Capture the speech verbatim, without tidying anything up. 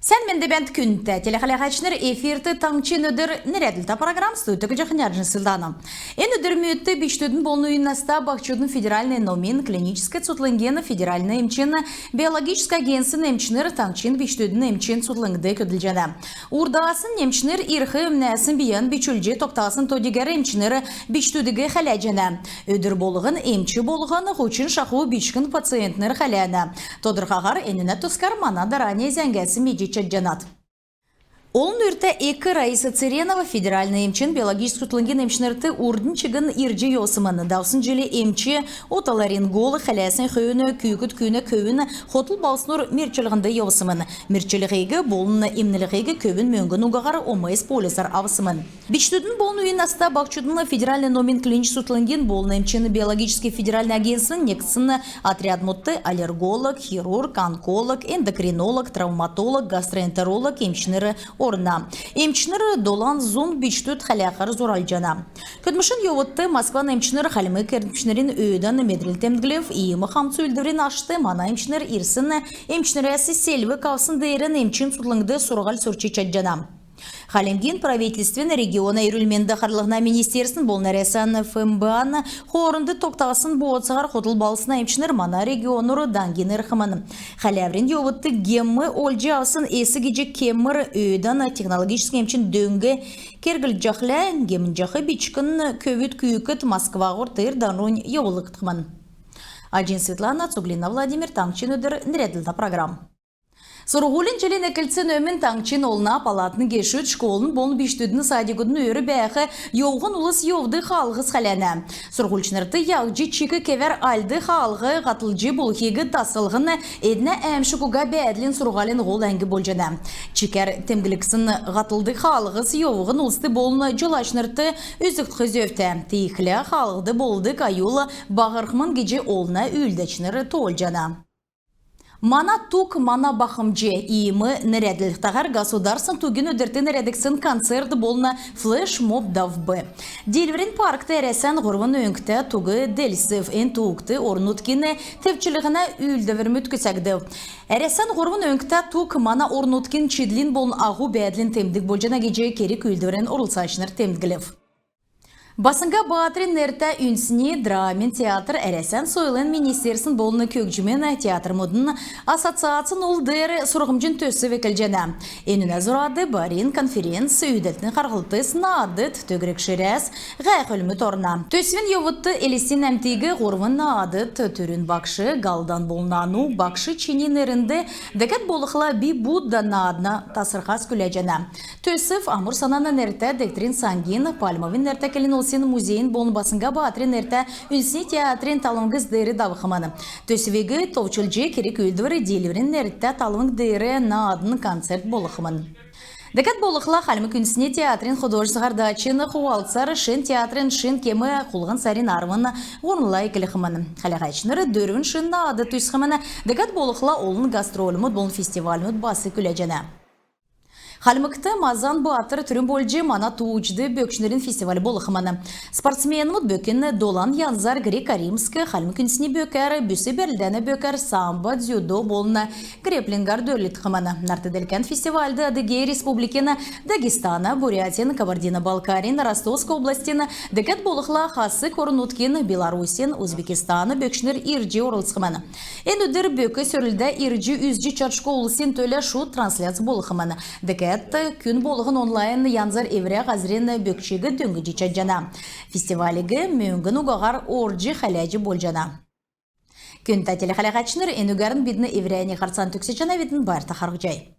Сән менд бәәнт, күндтә телехәләһәчнр! Эфирт «Таңһчин өдр» нерәдлтә программ. Студьд Җахнярҗин Светлана. Эн өдрмүдт бичкдүдин болн үйин наста баһчудын федеральн номин клиническ цутхлңгин федеральн эмчин биологическ агентствин эмчнр таңһчин бичкдүдин эмчин цутхлңд көдлҗәнә. Урдаснь эмчнр ирх өмнәснь бийән бичүлҗ тогтасн то-дигәр эмчнр бичкдүдиг хәләҗәнә. Өдр болһн эмч болһн һучн шаху бичкн пациентнр хәләнә. Тодрхаһар энүнә тускар мана дарани зәңгәс медҗ чадҗанат. Олн үртә эк Раиса Церенова федеральн эмчин биологическ цутхлңгин эмчнрт урднь чигн ирҗ йовсмн. Давсн җил эмч отоларинголог хәләсн хөөн күүкд күүнә көвүн хотл балһснур мерчлһнд йовсмн. Мерчлһиг болн эмнлһиг көвүн мөңгн угаһар ОМС полисар авсмн. Бичкдүдин болн үйин наста баһчудын федеральн номин клиническ цутхлңгин болн эмчин биологическ федеральн агентствин негдсн отрядмудт аллерголог, хирург, онколог, эндокринолог, травматолог, гастроэнтеролог эмчнр орна. Эмчнр долан зун бичкдүд хәләхәр зуралҗана. Көдлмшин йовудт Москван эмчнр хальмг эрдмчнрин өөдән медрл темдглв. Иим хамцу үүлдврин ашт мана эмчнр ирсн эмчнрәс селвг авсн деерән эмчин цутхлңд сурһуль сурч чадҗана. Хальмгин правительствин региона эрүл-менд харлһна министерствин болн Әрәсән ФМБА-н хоорнд тогтасн бооцаһар хотл балһсна эмчнр мана регионур даңгин ирхмн. Хәләврин йовудт гем олҗ авсн эс гиҗ кемр өөдән технологическ эмчин дөң керглҗәхлә, гемнҗәх бичкн көвүд күүкд Москваһур тер дарунь йовулгдхмн. Аҗин Светлана, Цуглина Владимир, «Таңһчин өдр» нерәдлтә программ. Сурһулин җилин эклцин өмн таңһчин Олна палатын гешүд школын болн бичкдүдин садикудын өөр бәәх йовһн улс йовдг хаалһс хәләнә. Сурһульчнрт яһҗ чик кевәр альд хаалһ һатлҗ болхиг таслһн эднә әәмшг уга бәәдлин сурһулин һол әңг болҗана. Чикәр темдглгдсн һатлдг хаалһс йовһн улст болн җолачнрт үзгдх зөвтә. Тиигхлә хаалһд болдг аюл баһрхмн гиҗ олна үүлдәчнр тоолҗана. «Мана туг, мана бахмҗ» — иим нерәдлһтәһәр государственн тугин өдрт нерәдгдсн концерт болн флешмоб давв. Диилврин паркт Әрәсән һурвн өңгтә туг делсв. Эн тугт орн-нутгин тевчлһнә үүлдврмүд күцәгдв. Әрәсән һурвн өңгтә туг мана орн-нутгин чидлин болн аһу бәәдлин темдг болҗана гиҗ керг-үүлдврин орлцачнр темдглв. Баснга Баатрин нертә үндсн драмин театр Әрәсән сойлын министерствин болн көгҗмин театрмудын ассоциацин ул деер сурһмҗин төсв эклҗәнә. Энүнә зурад барин конференц, үүдәлтин харһлтс, наадд, төгрг ширәс, һәәхүлмүд орна. Төсвин йовудт Элстин әмтиг һурвн наадд: «Түрүн багш», «Галдан болн нану», «Багш, чини нернд», дәкәд болхла «Би Будда» наадна тасрхас күләҗәнә. Төсв Амур-Санана нертә дегтрин сангин, Пальмовин нертә келн улсин музейин болн Баснга Баатрин нертә үндсн театрин талвңгс деер давхмн. Төсвиг товчлҗ керг-үүлдвр Диилврин нертә талвң деер наадн, концерт болхмн. Дәкәд болхла Хальмг үндсн театрин художественн һардачин хувалцар шин театрин шин кем хулһн сарин арвн һурвнла эклхмн. Хәләһәчнр дөрвн шин наад үзхмн. Дәкәд болхла олн гастрольмуд болн фестивальмуд бас күләҗәнә. Хальмгт «Мазан баатр» түрүн болҗ мана тууҗд бөкчнрин фестиваль болхмн. Спортсменмүд бөкин долан янзар: грек-римск, хальмг үндсни бөкәр, бүс бәрлдәнә бөкәр, самбо, дзюдо болн грэпплингәр дөрлдхмн. Нарт делкән фестивальд Адыгей Республикин, Дагестана, Бурятин, Кабардино-Балкарин, Ростовск областин, дәкәд болхла Хасг орн-нутгин, Беларусин, Узбекистана бөкчнр ирҗ орлцхмн. Эн өдр бөк сөрлдә ирҗ үзҗ чадшго улсин төлә шуд трансляц болхмн. Дәкәд күн болһн онлайн янзар эврә һазрин бөкчиг дөңнҗ чадҗана. Фестивалиг мөңгн угаһар орҗ хәләҗ болҗана. Күндтә телехәләһәчнр, энүгәрн бидн эврәннь һарцан төгсәҗәнәвидн. Байрта харһцхай.